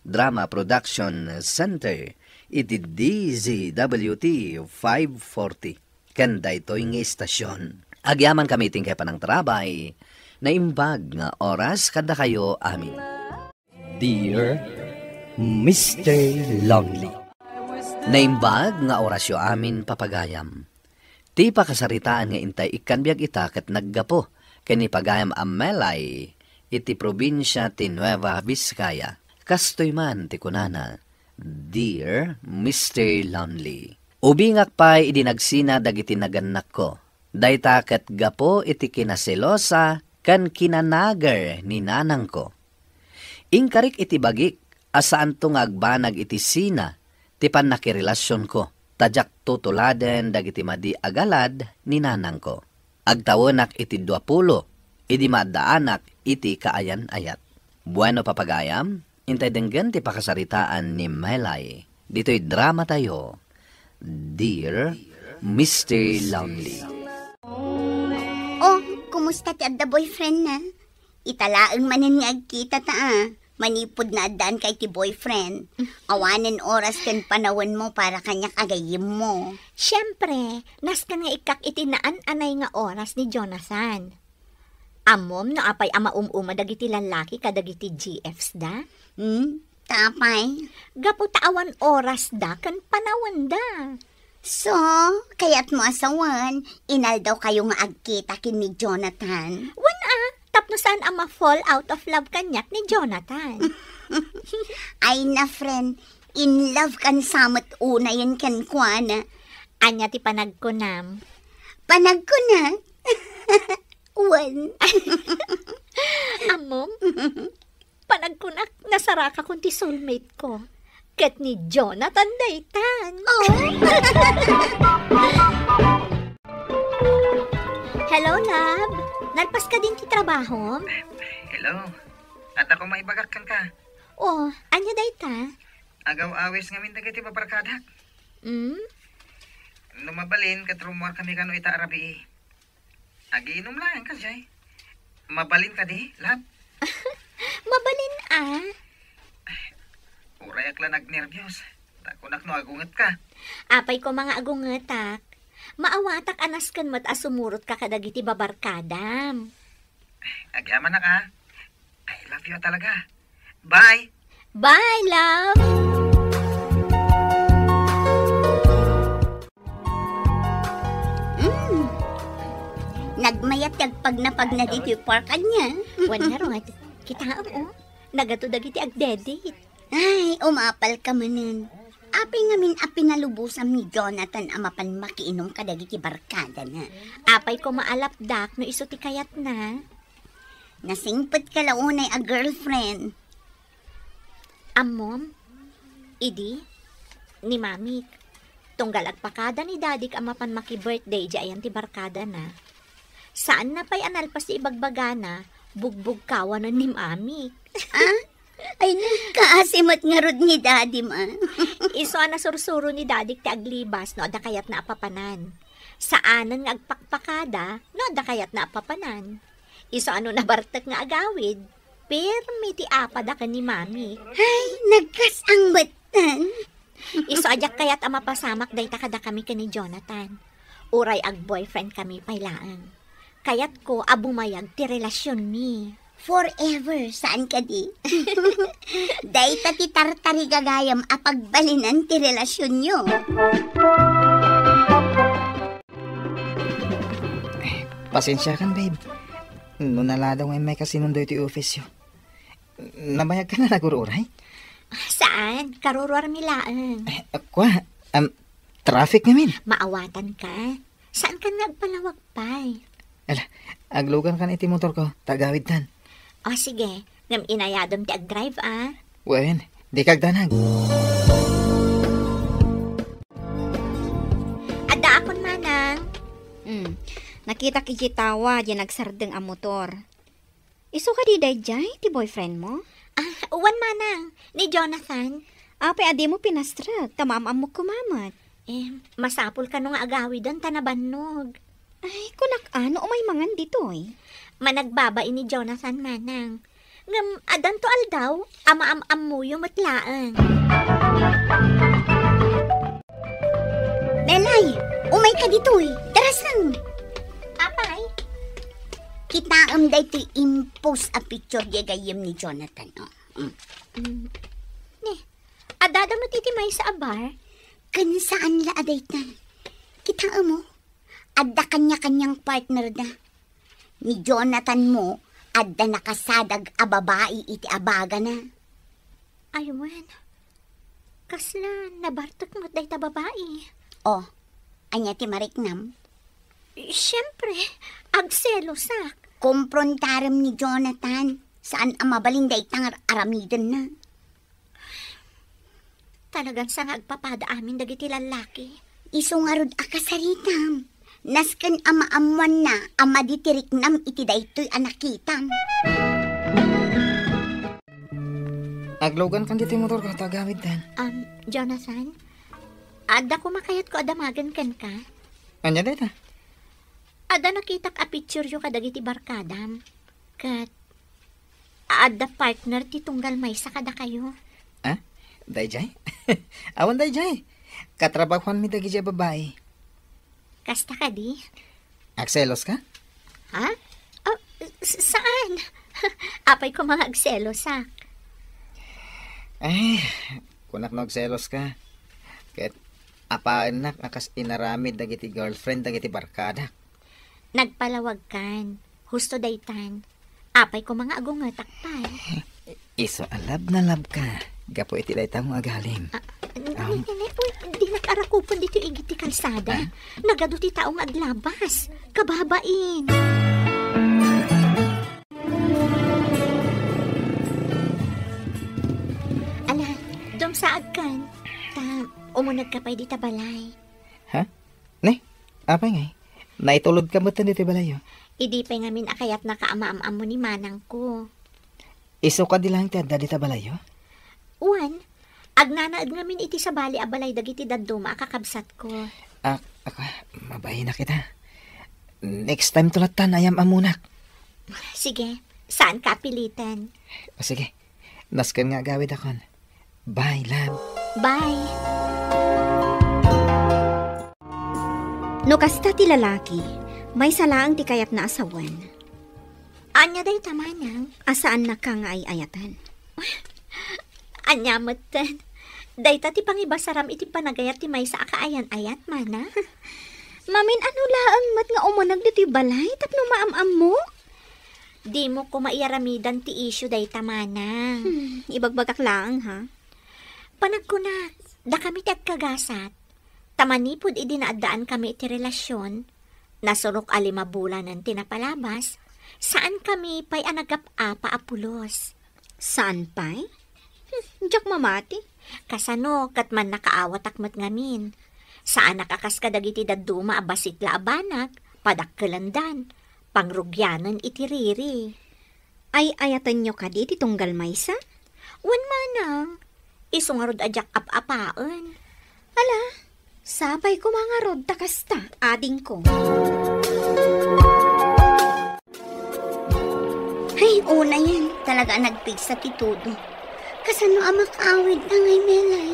Drama Production Center iti D Z W T five forty. Ken daytoy nga istasyon. Agyamankami iti inkay panangtarabay, naimbag nga oras kadakayo amin. Dear Mister Lonely. Naimbag nga orasyo amin, papagayam. Ti pakasaritaan nga intay ikkan biag ita ket naggapu ken ni pagayam a Melay iti probinsia ti Nueva Vizcaya. Kastoy man ti kunana, Dear Mister Lonely. Ubingak pay idi nagsina dagiti nagannakko. Dayta ket gapu iti kinaselosa ken kinanager ni nanangko. Inkarik iti bagik a saanto nga agbanag iti sina ti pannakirelasionko, ta diak tutuladen dagiti madi a galad ni nanangko. Agtawenak iti duapulo idi maaddaanak iti kaayan-ayat. Bueno, papagayam, intay denggen ti pakasaritaan ni Melay ditoy dramatayo, Dear Mister Lonely. Oh, kumusta ti adda boyfriend na? Ita laeng manen nga agkita ta, a. Manipud naaddaanka iti boyfriend, awanen oras ken panawenmo para kaniak a gayyemmo. Siempre, nasken nga ikkak iti naan-anay nga oras ni Jonathan. Ammom no apay a maum-uma dagiti lallaki kadagiti G Fs da? Hmm? Ta apay? Gapu ta awan oras da ken panawenda. So, kayatmo a sawen, inaldawkayo nga agkita ken ni Jonathan? Wen a, tapno saan a ma-fall out of love kaniak ni Jonathan. Ay na, friend, in love kan sa met unayen kenkuana. Ania ti panagkunam? Panagkunak? Wen. Ammom? Panagkunak, nasarakakon ti soulmate ko. Ket ni Jonathan daytan. Oh. Hello, love. Nalpas ka din ti trabahom? Hello. Adda ko maibagak kenka. Oh, ania dayta? Agaw-awis ngamin dagiti babarkadak. Hmm? No mabalin, ket rummuar kami kano ita a rabii. Agiinum laeng kadi. Mabalin kadi, love? Mabalin a. Uray ak la nagnerbios. Ta kunak no agungetka. Apay koma nga agungetak. Maawatak a nasken met a sumurotka kadagiti babarkadam. Agyamanak a. I love you talaga. Bye! Bye, love! Mm. Nagmayat ti agpagnapagna ditoy park ania. Wen ngarud, kitaem, oh. Nagato dagiti agdedit. Ay, umapal ka manen. Apay ngamin a pinalubosam ni Jonathan a mapan makiinum kadagiti barkadana? Apay koma a lapdak no isu ti kayatna? Nasingpet ka la unay a girlfriend. Ammom, idi, ni Mamik, tunggal agpakada ni Dadik a mapan maki-birthday idiay ayan ti barkadana. Saanna pay a nalpas ti ibagbagana, bugbugkawanen ni Mamik. Ah? Ay, nagkaasi met ngarud ni Dadim, a. Isu a nasursuro ni Dadik ti aglibas no adda kayatna a papanan. Saanen nga agpakpakada no adda kayatna a papanan. Isu a no nabartek nga agawid, Pirmi ti apada ken ni Mami. Ay, nagkas-ang metten. Isu a diak kayat a mapasamak dayta kadakami ken ni Jonathan. Uray ag-boyfriend kami pay laeng. Kayatko a bumayag ti relasionmi. Forever, saan kadi? Dayta ti tartarigagayam a pagbalinan ti relasionyo. Pasensiakan, babe. No naladaw nga immay kasinun daytoy office yo. Nabayag ka na nagur-uray? Saan? Karuruarmi laeng. Eh, kua, um, traffic ngamin. Maawatan ka. Saan ka nga agpalawag pay? Ala, aglugan kan iti motor ko, tagawid tan. O sige, ngem inayadem ti agdrive, a. Wen, di kagdanag. Adda akon manang. Hmm, nakitak iti tawa, di nagsardeng a motor. Isu kadi daydiay ti boyfriend mo? Ah, wen manang, ni Jonathan. Apay a dimo pinastrek, ta maam-ammok koma met. Eh, masapul kano nga agawiden ta nabannog. Ay, kunak a, no umay mangan ditoy. Managbabai ni Jonathan manang. Ngem, addanto aldaw, a maam-ammoyo met laeng. Melay, umay ka ditoy. Darasen. Apay? Kitaem daytoy impos a picture di gayyem ni Jonathan, o. Mm. Mm. Ne, adda met iti maysa a bar? Ken saan la a dayta. Kitaem, o. Adda kanya-kaniang partner da. Ni Jonathan mo, adda nakasadag a babai iti abagana. Ay, wen. Kasla nabartek met dayta babai. O, ania ti mariknam? Siempre, agselosak. Komprontarem ni Jonathan. Saan a mabalin dayta nga ar-, aramidenna. Talagan sa nga agpapada amin dagiti lallaki. Isu ngarud a kasaritam. Nasken a maammoanna a madi ti riknam iti daytoy a nakitam. Aglugan kan ditoy motor ko, tagawid tan. Um, Jonathan, adda koma kayatko a damagen kenka. Ania dayta? Adda nakitak a picture yo kadagiti barkadam. Ket adda partner ti tunggal maysa kadakayo. Ah? Daydiay? Awan daydiay. Katrabahoanmi dagiti a babai. Kasta kadi? Agselos ka? Ha? Oh, s-, saan? Apay ko mga agselos, ah. Eh, kunak no agselos ka. Ket apaennak a kas inaramid dagiti girlfriend dagiti barkadak. Nagpalawag kan. Husto daytan. Apay ko mga agungetak pay. Isu a love na love ka. Gapu iti dayta nga agalim. Ah, n-, Am. n-, n-, uy, di nakarakupon dito igit ti kalsada. Ah? Nagadu ti tao nga aglabas. Kababain. Ala, dumsaag kan. Ta, umuneg ka pay dita balay. Ha? Ne? Apay ngay? Naitulod ka met ditoy balayo? Idi pay ngamin a kayatna ka a maam-ammo ni manangko. Isu kadi laeng ti adda dita balayo? Wen, agnanaed ngamin iti sabali a balay dagiti dadduma a kakabsatko. Ah, aka, mabain a kita. Next time to lattan, ayam-ammonak. Sige, saan ka apiliten? O, sige. Nasken nga agawidakon. Bye, love. Bye. No kasta ti lalaki, maysa laeng ti kayatna a sawen. Ania dayta, manang? A saannaka nga ay-ayaten. Ania metten? Dayta ti pangibasaram iti panagayat ti maysa a kaayan-ayat, manang? Mamin-ano laeng met nga umuneg ditoy balay tapno maam-ammok? Dimo koma iyaramidan ti isyu dayta, manang. Hmm, ibagbagak laeng, ha? Panagkunak, dakami ti agkagasat. Ta manipud idi naaddaanmi iti relasion, nasurok a lima bulanen ti napalabas, saankami pay a nagap-apa a pulos. Saan pay? Hmm, diak mamati. Kasano ket mannakaawatak met ngamin. Saanak a kas kadagiti dadduma a bassit la a banag, padakkelendan, pangrugianen iti riri. Ay-ayatenyo kadi ti tunggal maysa? Wen manang, isu ngarud a diak ap-apaen. Ala, sapay koma ngarud ta kasta, adingko. Ay, Unayen, talaga a nagpigsa ti todo. Kasano a makaawidta ngay, Melay?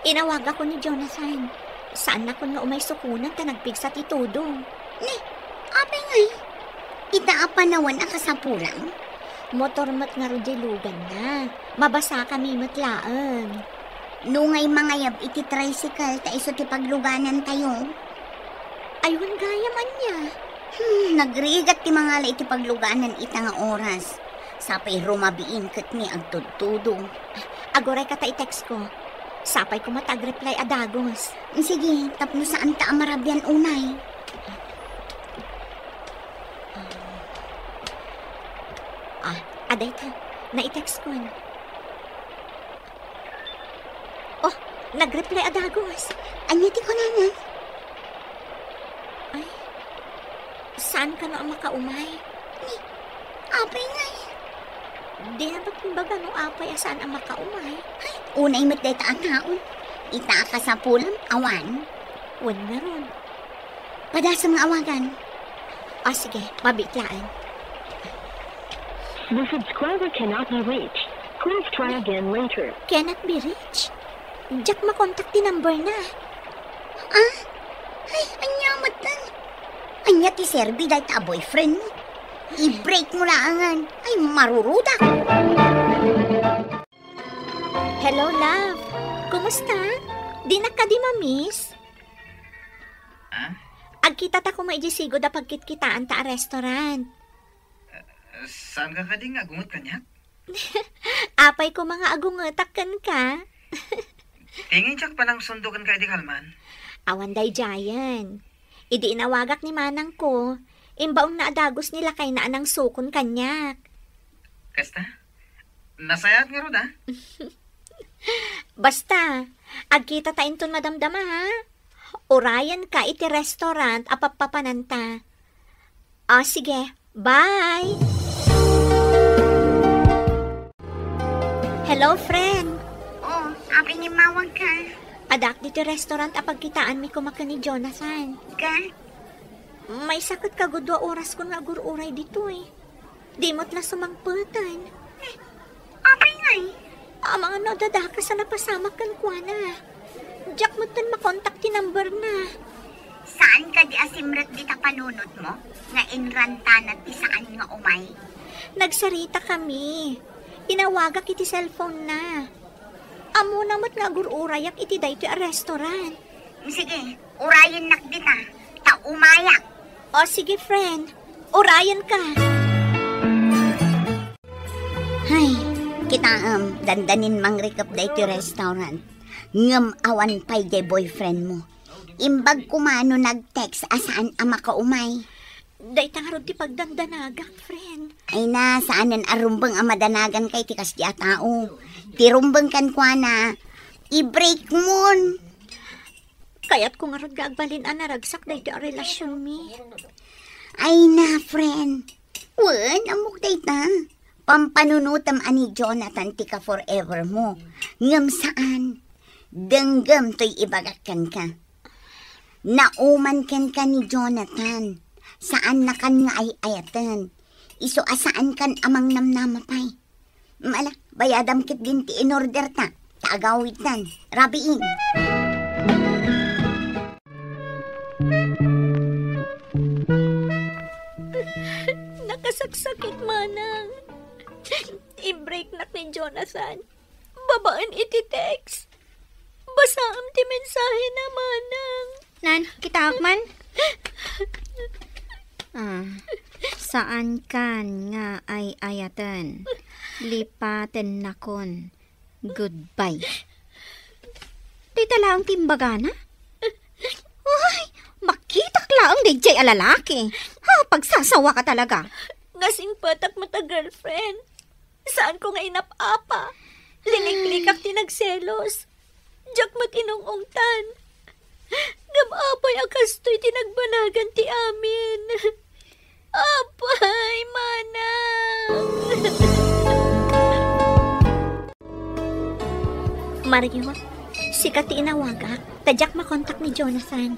Inawagakon ni Jonathan. Saannakon nga umay sukonan ta nagpigsa ti todo. Ni, apay ngay? Ita a panawen a kasapulam? Motor met ngarud diay luganna. Mabasakami met laeng. No ngay mangayab iti tricycle ta isu ti pagluganantayo? Ay, wen gayam ania. Hmm, nagrigat ti mangala iti pagluganan ita nga oras. Sapay rumabiin ket ni agtudtudo. Agurayka ta i-text ko. Sapay koma ta agreply a dagus. Sige, tapno saanta a marabian unay. Ah, adayta. Nai-text kon. Oh, nagreply a dagus. Ania ti kunana? Ay, saan kano a makaumay? Ni, apay ngay? Di na ba kumbaga no apay a saan a makaumay? Ay, unay met dayta a tao. Ita a kasapulam, awan. Wen ngarud. Padasem nga awagan. O, sige, mabiit laeng. The subscriber cannot be reached. Please try again later. Cannot be reached? Diak makontak ti number na. Ah? Ay, ania metten? Ania ti serbi dayta a boyfriend mo? I-break mo laangan. Ay, marurudak. Hello, love. Kumusta? Dinak kadi ma-miss? Ah? Agkitata koma idiay sigud a pagkitkitaanta a restaurant. Saanka kadi nga agunget kaniak? Apay koma nga agungetak kenka? Ti ngay diak panangsundo kenka idi kalman? Awan daydiayen. Idi inawagak ni manangko, imbaonna a dagus ni lakayna a nangsukon kaniak. Kasta? Nasayaat ngarud, a? Basta, agkitata inton madamdama, ha? Urayenka iti restaurant a pappapananta. O, sige. Bye! Hello, friend. O, apay nga immawagka? Addaak ditoy restaurant a pagkitaanmi koma ken ni Jonathan. Ket? Maysa ket kagudua oraskon nga agur-uray ditoy. Di met la sumangpeten. Eh, apay ngay? Amangan no adda dakes a napasamak kenkuana. Diak metten makontak ti number na. Saan kadi a simrek dita panunotmo nga inrantana ti saan nga umay? Nagsaritakami. Inawagak iti cellphone na. Ammona met nga agur-urayak iti daytoy a restaurant. Sige, urayennak dita, ta umayak. O sige, friend. Urayenka. Hay, kitaem, dandanin mangrikep daytoy restaurant. Ngem awan pay diay boyfriend mo. Imbag koma no nag-text a saan a makaumay. Dayta ngarud ti pagdandanagak, friend. Ay na, saanen a rumbeng a madanaganka iti kasdi a tao. Ti rumbeng kenkuana, i-break mon. Kayatko ngarud nga agbalin a naragsak daytoy a relasionmi. Ay na, friend. Wen, ammok dayta. Pampanunotem a ni Jonathan ti ka-forever mo. Ngem saan. Denggem toy ibagak kenka. Nauman kenka ni Jonathan. Saannakan nga ay-ayaten. Isu a saankan a mangnamnama pay. Ala, bayadam ketdin ti inorderta. Ta agawidtan. Rabiin. Nakasaksakit, manang. I-breaknak ni Jonathan. Babaen iti text. Basaem ti mensahena, manang. Nan, kitaak man. Ah, saankan nga ay-ayaten. Lipatennakon. Goodbye. Dayta laeng ti imbagana? Ay, makitak laeng daydiay a lalaki. Ha, pagsasawaka talaga. Nga singpetak met a girlfriend. Saanko nga inap-apa. Liniklikak ti nagselos. Diak met inung-ungtan. Ngem apay a kastoy ti nagbanagan ti amin? Apay, manang! Mario, sika ti inawagak, ta diak makontak ni Jonathan.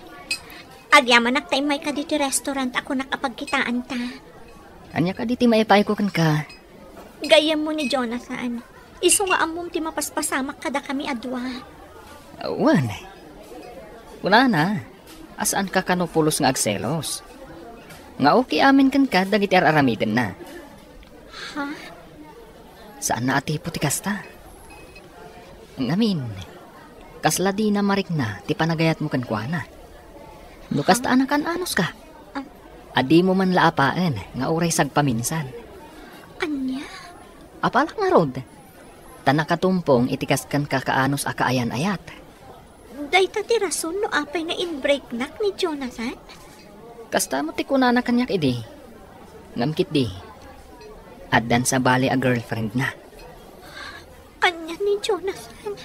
Agyamanak ta immayka ditoy restaurant a kunak a pagkitaanta. Ania kadi ti maipayko kenka? Gayyemmo ni Jonathan. Isu nga ammom ti mapaspasamak kadakami a dua. Wen, kunana a saanka kano pulos nga agselos. Nga okay amin kenka dagiti ar-aramidenna. Ha? Saanna a tipo ti kasta. Ngamin, kasla dina marikna ti panagayatmo kenkuana. No kasta a nakan-anoska, a dimo man la apaen nga uray sagpaminsan. Ania? Apalak ngarud, ta nakatumpong iti kas-, kenka kaanus a kaayan-ayat. Dayta ti rason no apay nga inbreaknak ni Jonathan? Kasta met ti kunana kaniak idi. Ngem ketdi, addan sabali a girlfriendna. Ania ni Jonathan?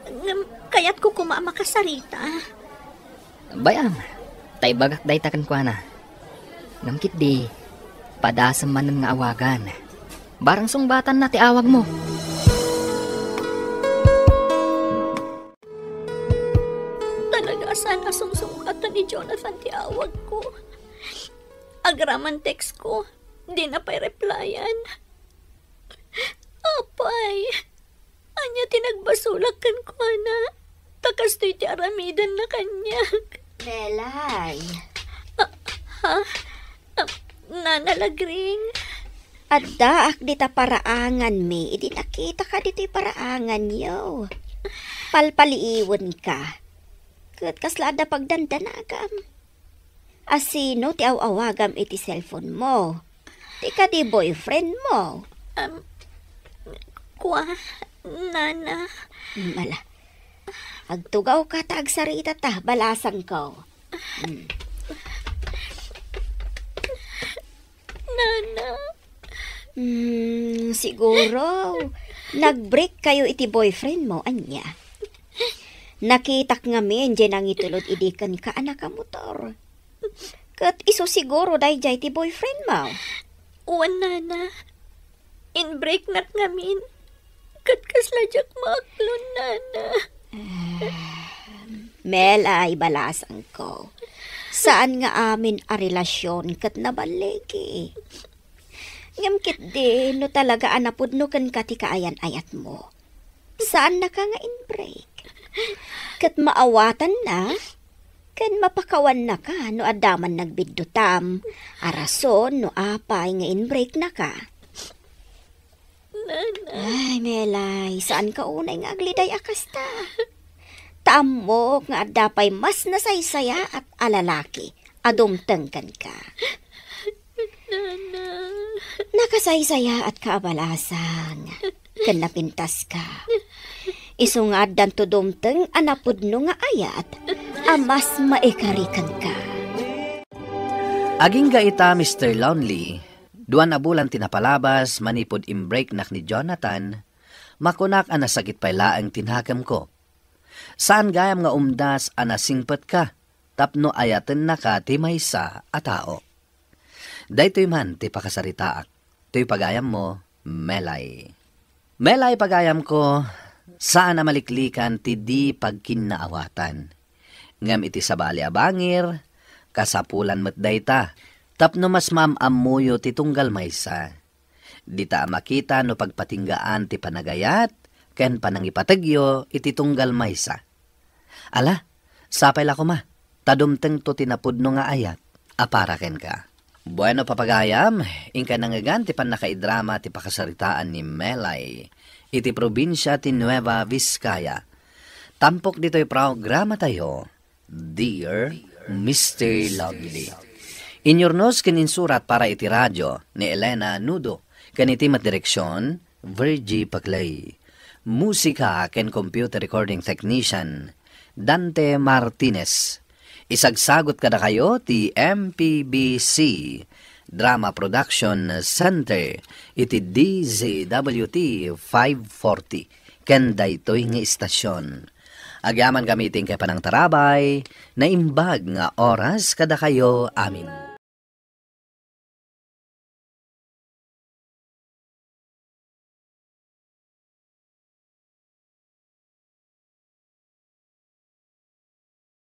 Ngem kayatko koma a makasarita. Bay-am, ta ibagak dayta kenkuana. Ngem ketdi, padasem manen nga awagan. Barang sungbatanna ti awagmo. Talaga a saan a sungsungbaten ni Jonathan ti awagko. Agraman textko, dina pay replyan. Apay, ania ti nagbasolak kenkuana? Ta kastoy ti aramidenna kaniak. Melay. Ah, ha? Ah, Nana Lagring? Addaak dita paraanganmi idi nakitaka ditoy paraanganyo. Palpaliiwenka. Ket kasla adda pagdandanagam? A sino ti aw-awagam iti cellphone mo? Ti kadi boyfriend mo? Am, kua, Nana. Mm, ala. Agtugawka ta agsarita ta, balasangko. Mm. Nana. Hmm, siguro, nag-break kayo iti boyfriend mo, ania? Nakitak ngamin, diay nangitulod idi kenka a nakamotor. Ket isu siguro daydiay ti boyfriend mo. Wen, Nana. Inbreaknak ngamin. Ket kasla diak maaklon, Nana. Mel, ay, balasangko. Saan nga amin a relasyon ket naballigi. Ngem ketdi, no talaga a napudno kenka ti kaayan-ayatmo, saannaka nga inbreak. Ket maawatanna, ken mapakawannaka no adda man nagbiddutam a rason no apay nga inbreaknaka. Nana. Ay, Melay, saanka unay nga agliday a kasta. Ta ammok nga adda pay mas nasaysayaat a lalaki a dumteng kenka. Nana. Nakasaysayaatka a balasang, ken napintaska. Isu nga addanto dumteng a napudno nga ayat a mas maikari kenka. Agingga ita, Mister Lonely, dua a bulan ti napalabas manipud inbreaknak ni Jonathan, makunak a nasakit pay laeng ti nakemko. Saan gayam nga umdas a nasingpetka tapno ayatennaka ti maysa a tao. Daytoy man ti pakasaritaak. Toy pagayammo, Melay. Melay, pagayamko, saan a maliklikan ti di pagkinnaawatan. Ngem iti sabali a bangir, kasapulan met dayta, tapno mas maam-ammoyo ti tunggal maysa. Dita a makita no pagpatinggaan ti panagayat ken panangipategyo iti tunggal maysa. Ala, sapay la koma, ta dumtengto ti napudno nga ayat a para kenka. Bueno, papagayam, inkay nangngegan ti pannakaidrama ti pakasaritaan ni Melay iti probinsia ti Nueva Vizcaya. Tampok ditoy programatayo, Dear Mister Lovely. Inyurnos ken insurat para iti radio ni Elena Nudo, ken iti met direksion, Virgie Paclay. Musika ken computer recording technician, Dante Martinez. Isagsagot kadakayo ti M P B C Drama Production Center iti D Z W T five forty ken daytoy nga istasyon. Agyamankami iti inkay panangtarabay, naimbag nga oras kadakayo amin.